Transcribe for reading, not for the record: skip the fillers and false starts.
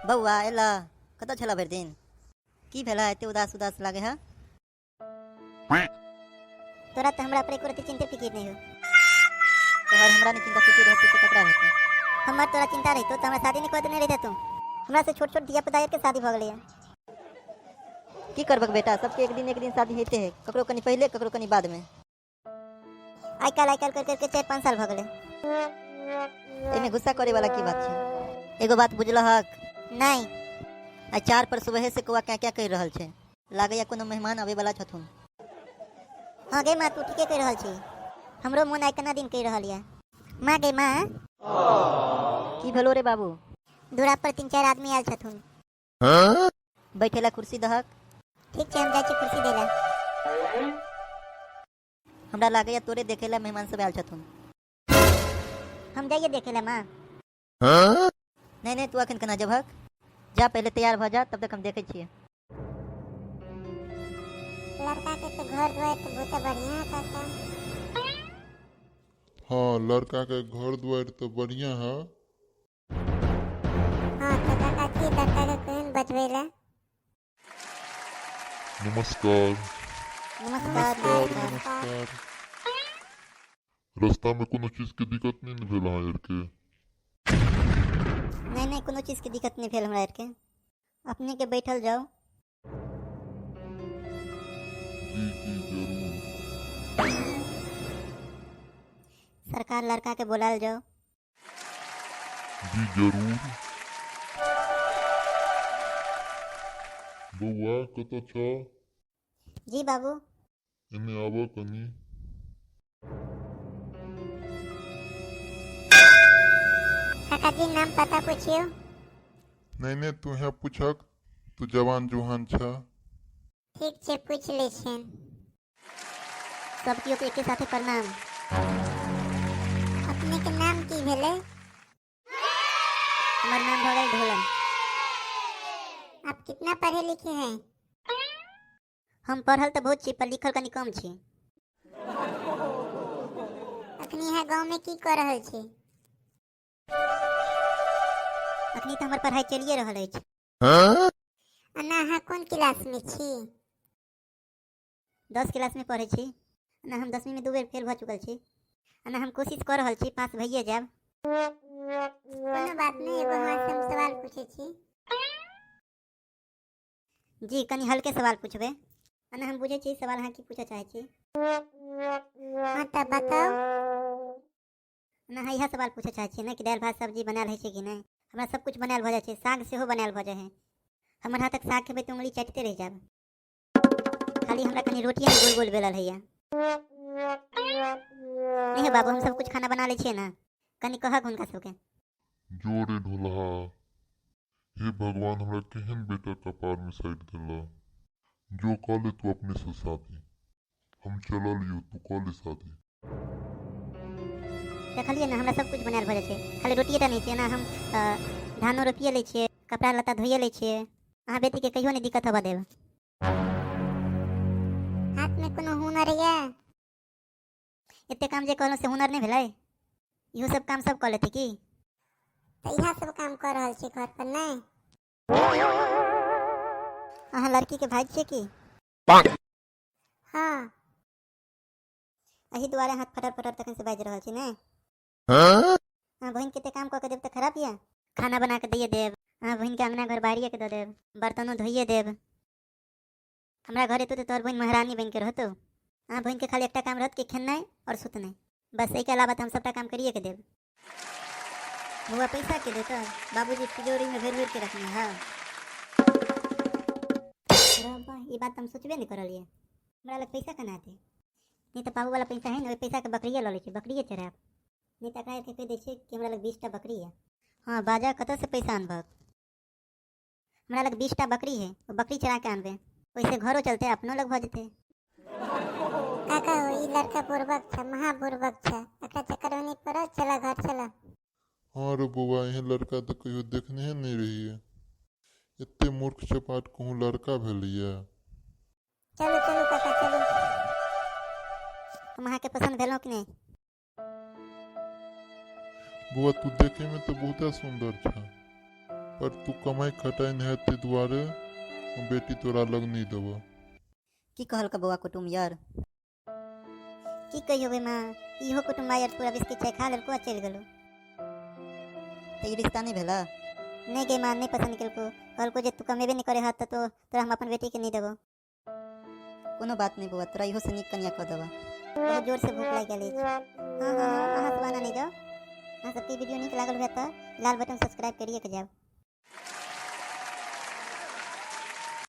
बौआ एलह? कतऽ छलह भरि दिन? की भेलह, एते उदास उदास लागे है? तोरा तऽ हमरा पर एको रत्ती चिंते फिकिर नहि हो। तोहर हमरा नहि चिंता फिकिर रहतै तऽ ककरा रहतै? हमर तोरा चिंता रहितो तऽ हमरा शादी नहि कऽ देने रहिते तू। हमरा से छोट छोट धिया पुता के शादी भऽ गेलैया। की करबक बेटा, सबके एक दिन एक दिन शादी होइते है, ककरो कनि पहिले ककरो कनि बादमे। आइ काल्हि आइ काल्हि कर करके 4-5 साल भऽ गेलै। एहिमे गुस्सा करे वाला की बात छै? एगो बात बुझलहक? नहि। आइ 4 पर सुबहे से कौआ क्या क्या कहि रहल छै, लागैया कोनो मेहमान आबै वाला छथुन। हँ गे माँ, तू ठीके कहि रहल छी, हमरो मोन आइ केना दिन कहि रहल यऽ। माँ गे माँ। की भेलो रे बाबू? दूरा पर 3-4 आदमी आयल छथुन। बैठे ला कुर्सी दहक। ठीक छै, हम जाइ छी कुर्सी दै लए। हमरा लागैया तोरे देखे ला मेहमान सब आयल छथुन। हम जाइए देखे लए माँ? नहीं नहीं, तू अखन केना जेबहक, जा पहले तैयार भऽ जा, तब तक हम देखै छियै। लड़का के तो घर द्वार तो बहुत बढ़िया है काका। हाँ, लड़का के घर द्वार तो बढ़िया है। हाँ तो काका की लड़का के केहन बचबै लए? नमस्कार। नमस्कार। नमस्कार नमस्कार। रास्ता में कोनो चीज के दिक्कत नहीं ने भेल अहाँ आरके? नहीं नहीं, कोनो चीज के दिक्कत नहीं भेल हमरा आरके, अपने के बैठल जाओ। जी जी जरूर। सरकार लड़का के बोलाल जाओ। जी जरूर। बौआ कतऽ छ? जी बाबू। एने आबऽ कनी। काका जी नाम पता पूछियो। नहीं नहीं, तू यहाँ पूछक, तू जवान जुहान छ। ठीक छै, पूछ लै छियनि। सब केओ के एके साथे प्रणाम। अपने के नाम की भेलै? हमर नाम भऽ गेल ढोलन। आप कितना पढ़े लिखे हैं? हम पढ़ल तऽ बहुत छी, पर लिखल कनि कम छी। अखनी अहाँ गाँव में की कऽ रहल छी? अखनी तऽ हमर पढ़ाई चलिए रहल अछि। अना अहाँ कोन क्लास में छी? 10 क्लास में पढ़ै छी। अना हम 10वीं में 2 बेर फेल भऽ चुकल छी। अना हम कोशिश कऽ रहल छी, पास भइए जायब। कोनो बात नहि, एगो अहाँ से हम सवाल पूछै छी। जी, कनि हल्के सवाल पूछबै। अना हम बुझै छी सवाल अहाँ की पूछऽ चाहै छी। हाँ तऽ बताउ। अना अहाँ इएह सवाल पूछऽ चाहै छियै ने कि दालि भात सब्जी बनायल होइ छै कि नहि? हमरा सब कुछ बनायल भऽ जाइ छै, साग सेहो बनायल भऽ जाइ है। हमर हाथक साग खेबै तऽ उंगली चाटिते रहि जायब। खाली हमरा कनि रोटिए ने गोल गोल बेलल होइए। नहीं हे बाबू, हम सब कुछ खाना बना लै छियै ने, कनि कहक हुनका सबके। जो रे ढोलहा, हे भगवान हमरा केहन बेटा कपार में साटि देला। जो कऽ ले तू अपने से शादी, हम चललियो, तू कऽ ले शादी। देखलियै ने, हमरा सब कुछ बनायल भऽ जाइ छै, खाली रोटिए टा नहि छै। एना हम धानो रोपिए लै छियै, कपड़ा लत्ता धोइए लै छियै। अहाँ बेटीके कहियो नहि दिक्कत होबऽ देब। हाथमे कोनो हुनर यऽ? एते काम जे कहलहुँ से हुनर नहि भेलै? इहो सब काम सब कऽ लेतै की? तऽ इएह सब काम कऽ रहल छी घर पर नहि? अहाँ लड़कीके भाइ छियै की? हाँ। एहि दुआरे हाथ फटर फटर तखन से बाजि रहल छी ने? अहाँ बहिन कते काम कऽ के देब तऽ खराब यऽ? खाना बना के दैये देब, अहाँ बहिन के अंगना घर बाहरिये के दऽ देब, बर्तनो धोइये देब। हमरा घर एतौ तऽ तोहर बहिन महारानी बनि के रहतौ। अहाँ बहिन के खाली एकटा काम रहत कि खेनाइ आओर सुतनाइ, बस। एहिके अलावा तऽ हम सबटा काम करिये के देब। बौआ पैसा के देतऽ? बाबूजी तिजोरीमे भरि भरि के रखने है। ई बात तऽ हम सोचबे नहि करलियै, हमरा लग पैसा केना हेतै? नहि तऽ बाबू वाला पैसा है ने, ओहि पैसाके बकरिए लऽ लै छियै, बकरिए चढ़ायब। नहि तऽ एकरा आरके कहि दै छियै कि हमरा लग 20टा बकरी यऽ। हँ बाजा, कतऽसँ पैसा अनबहक? हमरा लग 20टा बकरी है, ओ बकरी चरा के आनबै, ओहिसँ घरो चलतै, अपनो लग भऽ जेतै। काका हो, ई लड़का बुड़बक छै, महा बुड़बक छै, एकरा चक्कर में नहीं पड़ो, चला घर चला। हाँ रे बौआ, एहन लड़का तऽ कहियो देखने नहि रहियै। एते मूर्ख चपाट कहूँ लड़का भेलैया। चलू चलू काका चलू। हम अहाँके पसंद भेलहुँ कि नहि? बौआ तू देखे में तऽ बहुते सुंदर छ। पर तू कमाइ खटाइ नहि है ताहि दुआरे हम बेटी तोरा लग नहि देबह। की कहलक बौआ कुटुम यार? की कहियो गे माँ, इहो कुटुम्बा यार पूरा बिस्किट चाय खा लेलको आ चलि गेलो। तऽ ई रिश्ता नहि भेला? नहि गे माँ, नहि पसन्द केलको। कहलको जे तू कमेबे नहि करे हत तऽ तोरा हम अपन बेटीके नहि देबो। कोनो बात नहि बौआ, तोरा इहो से नीक कनिया कऽ देबह। बहुत जोर से भूख लागि गेल अछि। हँ हँ हँ, अहाँ सब आना नहि जाउ। अहाँ सबके वीडियो नीक लागल हुए तऽ लाल बटन सब्सक्राइब करिए के जायब।